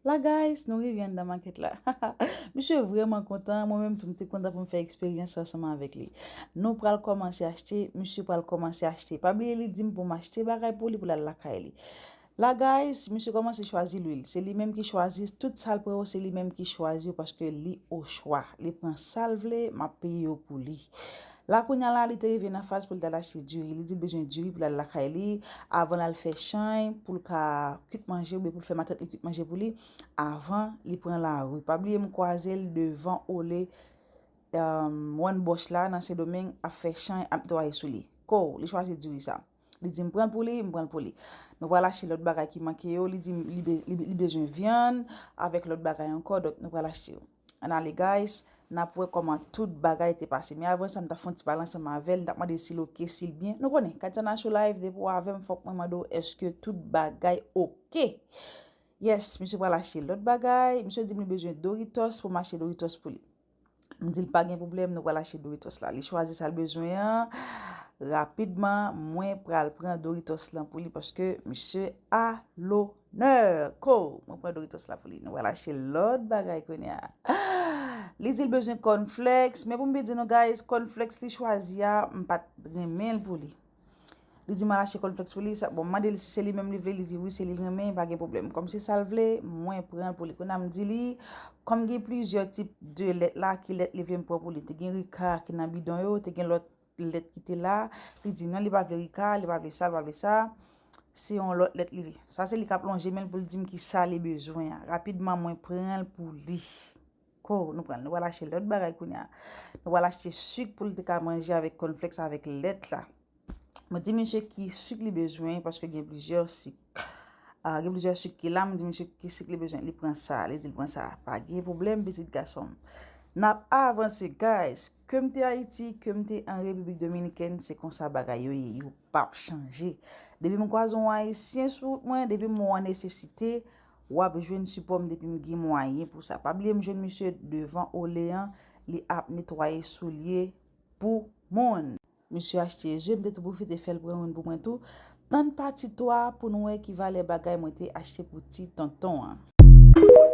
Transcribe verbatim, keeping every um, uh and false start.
La guys, nou rive anndan makèt la. Misye vrèman kontan, mwen menm tou m te kontan pou m fè eksperyans ansanm avèk li. Nou pral kòmanse achte, misye pral kòmanse achte. Pa bliye li di m pou m achte bagay pou li pou l al lakay li. La guys, misye kòmanse chwazi lwil. Se li menm ki chwazi tout sa l pran yo, se li menm ki chwazi yo paske li ochwa. Li pran sa l vle, m ap peye yo pou li. La kounye a la, li te rive nan faz pou l t al achte diri. Li di l bezwen diri pou l al lakay li, avan l al fè chanj, pou l ka kwit manje, oubyen pou l fè matant li kwit manje pou li, avan li pran lari. Pa bliye m kwaze l devan Olé, um, One Bosch la, nan Sendomeng, ap fè chanj, ap netwaye sou li. Ko, li chwazi diri sa. Li di m pran l pou li, m pran l pou li. Nou pral achte lòt bagay ki manke yo. Li di m li, be- li, li bezwen vyann avèk lòt bagay ankò, donk nou pral achte yo. Ann ale guys, n ap wè kòman tout bagay te pase. Men avan sa, m t ap fè yon ti pale ansanm avè l, m t ap mande l si l oke, si l byen. Nou konnen, Katiana Show Live, depi w avè m, fòk mwen mande w èske tout bagay oke. Yes, misye pral achte lòt bagay. Misye di m li bezwen Doritos pou m achte Doritos pou li. M di l pa gen pwoblèm, nou pral achte Doritos la. Li chwazi sa l bezwen an. Rapidman, mwen pral pran Doritos lan pou li paske misye a lonè. Ko, mwen pran Doritos la pou li. Nou pral achte lòt bagay kounye a. Li di l bezwen cornflakes, men pou m byen di nou guys, cornflakes li chwazi a, m pa t renmen l pou li. Li di m al achte cornflakes pou li. Sa, bon, m mande l si se li menm li vle, li di wi, se li l renmen, pa gen pwoblèm. Kòm se sa l vle, mwen pran l pou li. Kounye a m di li, kòm gen plizyè tip de lèt la, ki lèt li vle m pran pou li. Te gen Rika ki nan bidon yo, te gen lòt lèt ki te la. Li di non, li pa vle Rika, li pa vle sa, li pa vle sa. Se yon lòt lèt li vle. Sa se li k ap lonje men l pou l di m ki sa li bezwen an. Rapidman, mwen pran l pou li. Ko, nou pran l, nou pral achte lòt bagay kounye a. Nou pral achte sik pou l te ka manje avèk cornflakes avèk lèt la. Mwen di misye ki sik li bezwen, paske gen plizyè sik. Ah, gen plizyè sik ki la, mwen di misye ki sik li bezwen. Li pran sa, li di l pran sa. Pa gen pwoblèm, pitit gason m. N ap avanse, guys. Ke m te Ayiti, ke m te an Repiblik Dominikèn, se konsa bagay yo ye. Yo p ap chanje. Depi m kwaze yon Ayisyen sou wout mwen, depi m wè yon nesesite, w ap jwenn sipò m depi m gen mwayen pou sa. Pa bliye m jwenn misye devan Olé an, li ap netwaye soulye pou moun. Misye achte je, m te tou pwofite fè l pran youn pou mwen tou. Tann pati twa pou n wè ki valè bagay mwen te achte pou ti tonton an.